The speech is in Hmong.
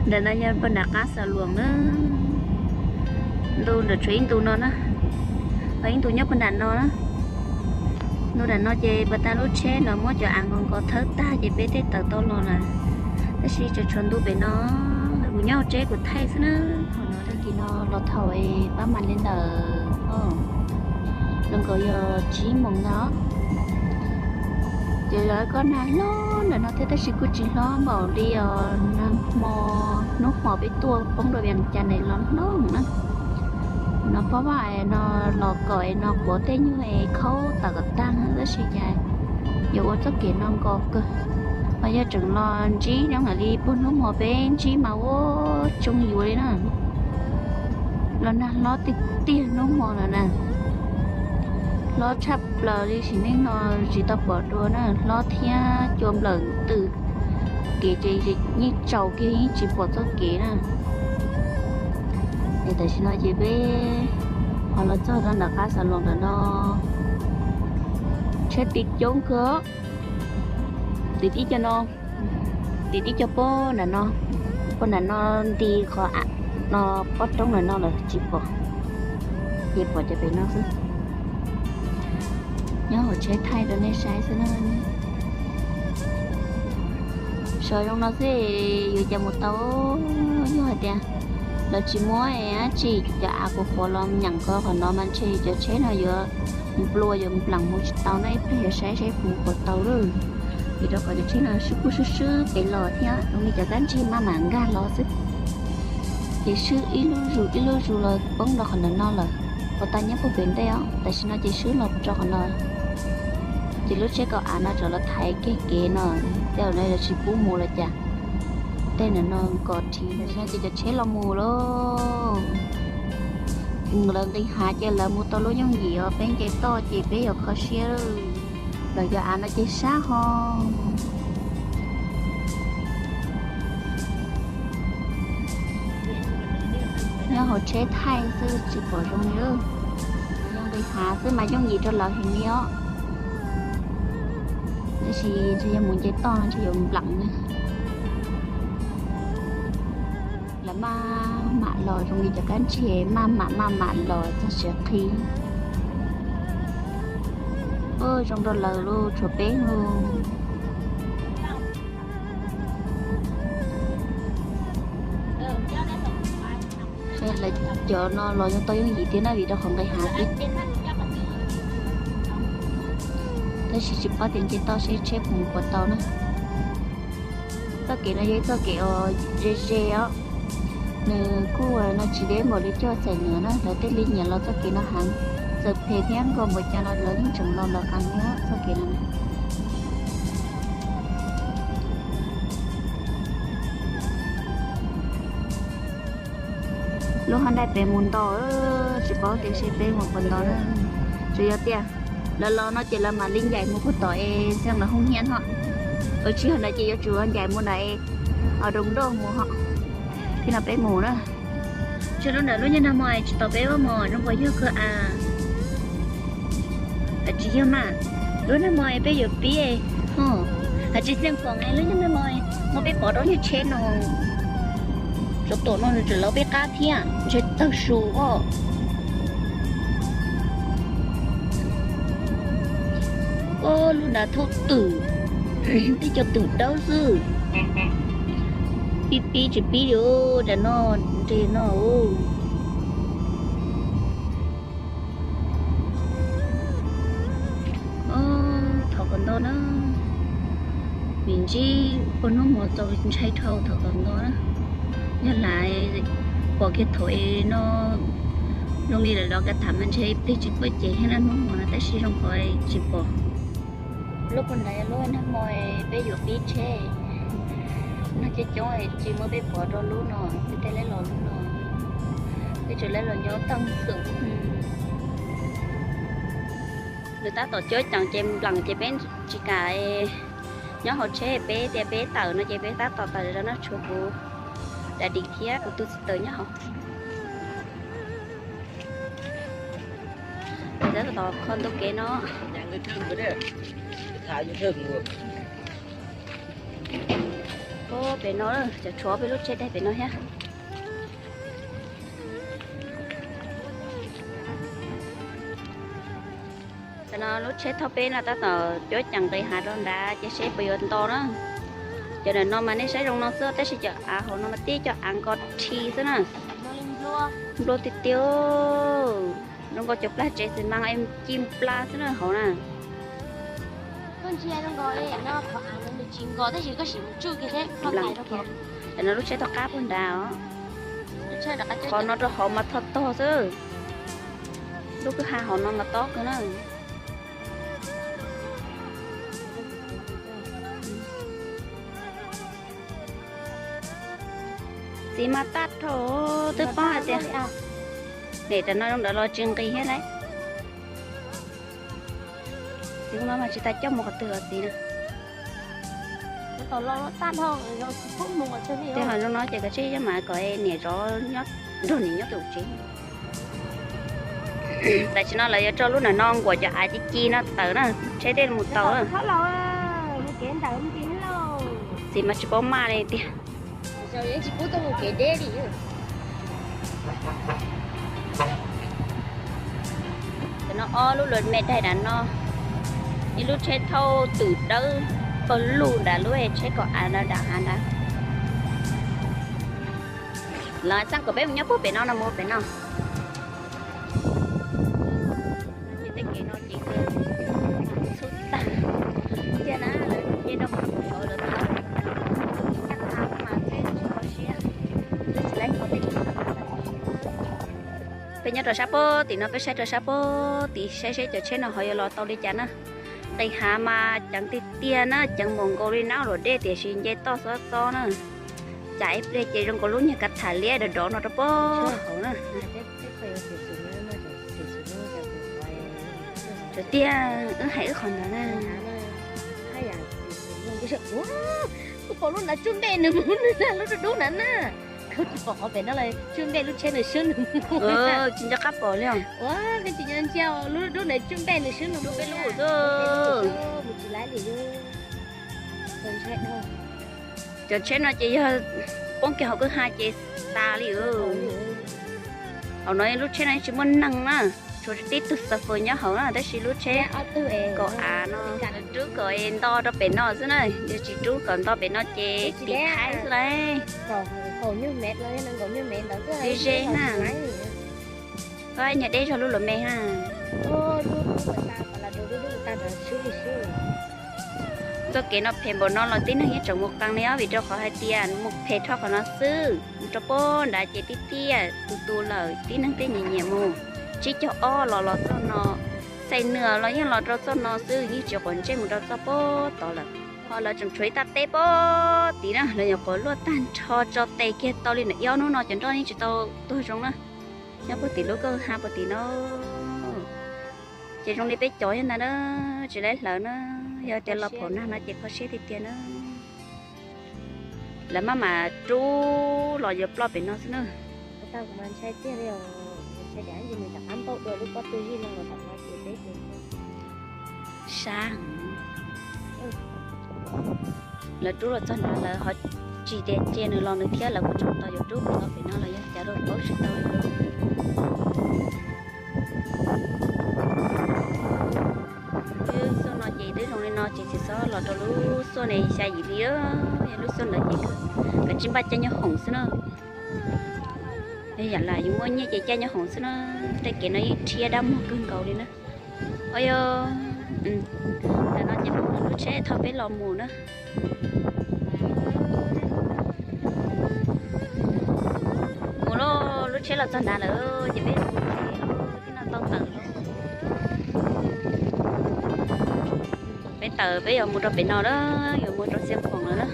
Ntawm no yog puag nram qab Xav Luas na. Ntu ntawm tshuav ib ntu no na, ho ib ntu nyob puag nram no na. Ntu nram no ces puag ta lub tsheb no muab cov av nkaus nkaus thawb tag ces peb thiaj tawm tau los lawm. Tab sis tseem tshuav ntu pem no, kuv nyob hauv tsheb kuv thaij xwb na. Qhov no tag kis no los thaum pab mam li ntawm, zoo nkaus yog tsib moos ntag. Ces lawv koj nag hlob ntawm no thiab tab sis kuj tsis hlob npaum li os, nag hmo, hnub hmo peb tuaj poob rau Vias Cas ntawd los hlob na. No pab vaj no los kom no quav tej nyuag khaub tawm kom tag tab sis cas yuav ua txoj kev no nkaus kawg. Ho yog tseem los ntsib zoo mam li puag hnub hmo peb ntsib mas ua tsoo yuav li na. Los nag hlob tiag tiag hnub hmo no na. Hlob tshaj plaws li sim neej no tsis tau pom dua na, hlob thiab cua nplawm ntws kev ces yeej tsaus kiag yeej tsis pom txoj kev na. Es tam sim no ces peb ho los txog rau nram qab Xav Luas ntawm no, tsheb ti coob kawg, tim tib co no, tim tib co pob nram no, pob nram no nti qhov no, pob roob nram no lawm tsis pom, ces pom cov pem no xwb. Nyob hauv tsheb thaij rau nej saib xwb na. Sov zoo no xwb yuav cas mus tau, yog hais tias lawv tsis muab dab tsi cov av qhuav qhuav los nyeem ko qhov no mas ntshe cov tsheb no yuav nplua yuav npleem mus tsis tau na, ib pliag yuav saib saib puas puas tau lawm. Vim rau qhov cov tsheb no swb kuj swb swb pem los thiab zoo li cov kab ntsig maj mam nkag los xwb. Ces swb ib lub zus ib lub zus los poob rau qhov ntawm no lawm, puas tau nyob puag pem ntej os, tam sim no ces swb los rau qhov no. Ces lub tsheb kaum av no tsam los thaiv kiag kev no, tej zaum no lawv tsis pub mus los cas. Tej ntawm no nkos rhiv tam sim no ces cov tsheb los mus lauj. Lawv nqis hav ces lawv mus tau lub yooj yim os, peb nce toj ces peb yuav kho siab. Lawv cov av no ces sab ho. Nyob hauv tsheb thaij xwb tsis pom zoo li. Yog nqis hav xwb mas yooj yim rau lawv heev li os. Tab sis ntshe yog mus nce toj no ntshe yuav npleem na. Lawv maj mam los zoo li cov kab ntsig maj mam maj mam los txog siav qhi. Zoo rau lawv lauj, tshuav peb lauj. Lawv cov no los yeej tau yooj yim thiab na vim rau qhov nqis hav xwb. Tab sis tsis paub tias nce toj seb tsheb puas mus puas tau na. Txoj kev no yog ib txoj kev uas ze ze os. Nws kuj no tsis deb npaum li coj xaim nuav na, lawv thiaj li nyiam los txoj kev no heev. Txawm phem thiab nkaus npaum cas los lawv yeej tseem los lawv qees li txoj kev no na. Lub hab ntaij pem mus nto, tsis paub tias seb peb mus puas nto na. Tsuas yog tias lawv los no ces lawv mam li ncaim mus puag tom es xeeb lawv hoob hiab ho. Tsis yog ntawd ces yuav tsum ncaim mus ntawm es ho doos nroj mus ho. Thiab no peb mus na. Tsis lub ntawm lub nyuag nag hmo tsis tos peb ua mos zoo nkaus yog kawg as. Tsis yog mas, lub nag hmo peb yuav pib ho. Hais tsis xeeb koom lub nyuag nag hmo, hmo peb pom rau nyuag tsheb no, tsov tom no nws tseem lawv peb qab thiab ntshe tawg su os. Lub nrad thaub twm, tib co twm dawb xwb. Pib pib tsis pib li, nram no, nres no. Thov kom ntau na, vim ntsib ua hnub hmo txaus ntshai dhau, thov kom ntau na. Yog lawv pom kiag thaum es no zoo li lawv los kav tham mas ntshe plig tsis puaj ces thiab na hnub hmo no tab sis zoo qhov tsis pom. Lub puag nrad lub nag hmo peb yuav pib tsheb, nag coob coob tsis muab peb pov rau lub no, peb thiaj li los lub no. Peb tseem li los nyob teej xwm. Nws tab tom cuab cees ces npleem ces peb tsis kam nyob hauv tsheb, peb tias peb tawm no ces peb tab tom tawm zov no tshuav kuv da dim thiab kuv tus txiv tawm nyob hauv. Tab tom kho ntu kev no. Thaum Pem no, cov tshuav peb lub tsheb daig pem no thiab. Tam no lub tsheb thauj peb no tab tom cuab ceev nqis hav rau nrad ces seb puas yuav nto na. Cov ntawm no mas nej saib zoo no xwb tab sis cov av hauv no mas tib cov av nko rhi xwb na. Nplua tiag tiag. Zoo nkaus cov plag tsev xis mas ci nplas xwb na hauv na. Tam no lub tsheb tau qab puag nrad os. Qhov no rau hauv mas tho tog xwb. Lub kwj ha hauv no mas tob kawg na. Txiv mas tag dhau, twb paub hais tias nim tam no zoo ntawd los tsis nqis thiab lauj. Txiv mas tsis tas coj mus qhov twg os txiv na. Tej ho zoo no ces kav tsij coj mas kom niam zov nrog niam nyob tus tsev. Tam sim no lawv yuav tso lub ntawm no nkuam cov av ci ci no tawm na, tsheb thiaj mus tau na. Txiv mas tsis paub maj li tiag. Tam no ob lub luam me daig nram no, ib lub tsheb thauj twm dawb pawg lug nram lub tsheb kaum av no nram hav nrad. Lawv xaj kom peb mus nyob puag pem no no mus pem no. Tej kev no ces txhub tag tiag na, lawv nce rau mus rau saud lawv txhub tag mas peb tsis kho siab, peb tsis laib kho tej kev no. Peb nyob rau sab puag tim no, peb saib rau sab puag tim saib seb cov tsheb no ho yuav los tau li cas na. Nqis hav mas ceev tiag tiag na, ceev npaum nkaus li nab luam dej tiam sis nce toj xob txob na. Cas ib pliag ces zoo nkaus lub nyuag kav tham liab dov dov no rau puag hauv na. Tiag tiag, wb hais wb qhov ntawd na. Kuv pom lub ntawd tsuj npe nws mus nws na, lub dub dub ntawd na. Kuv tsis pom qhov pem no lawm, tsuj npe lub tsheb nws swb nws mus. Tsis nco qab pom li os. Ua, koj tsis nco ntsia lub dub ntawd tsuj npe nws swb nws mus peb lub xwb. Mus tsis laib li. Cov tsheb no ces yog poob kiag hauv kwj ha ces tas li. Hauv no lub tsheb no tsis muaj neeg na, tshuav tib tug xav fawm nyob hauv na, tab sis lub tsheb kaum av no rub kom nto rau pem no xwb na, yog tsis rub kom nto pem no ces tiv thaib xwb lauj. Ze na. Koj nyuag deb zog lub luam me na. Txoj kev no phem npaum no los tib neeg yeej tseem mus qee li os, vim rau qhov hais tias mus phem dhau qhov no xwb, mus rau puag nrad ces tib tiaj tus tus lawm, tib neeg thiaj nyiam nyiam mus. Tsib caug ob los los txoj no, xais nws los yeej los rau txoj no xwb, yeej tsis quav ntsej mus rau txoj puag tod lawm. Ho lawv tseem tshuav ib tag teb puag tid na, lawv nyuam qhuav luaj tag nrho tso tes kiag tau li ntawm ib ob hnub no cov nroj yeej tsis tau tuag zoo na. Nyob puag tim lub kwj ha puag tim no ces zoo li peb cov yog ntag na, tsis laib hlawv na, yog tias los phaum nag no ces kho siab tiag tiag na. Lawv maj mam rub los yuav ploj pem no xwb na. Sab heev. Lawv rub los txog nrad lawv ho tsis tias cia nws los nws thiab, lawv kuj tseem tos yuav rub mus txog pem no los yog cas rau paub tsis tau li. Lub xuaj no ces twb zoo li no ces tsis txhob los rau lub xuaj ne xya yim li, yog lub xuaj ntawd ces kav tsij npaj caij nyob hoom xwb na. Yam lam yus muaj nyiaj ces caij nyob hoom xwb na. Tej kev no yeej rhiab dab muag kawg nkaus li na. Os yog, tam no ces lub tsheb thauj peb los mus na. Mus lauj, lub tsheb los txog nrad lawm ces peb mus tib no tau tawm. Peb tawm peb yuav mus rau pem no na, yuav mus rau Xiav Khuam lawm na.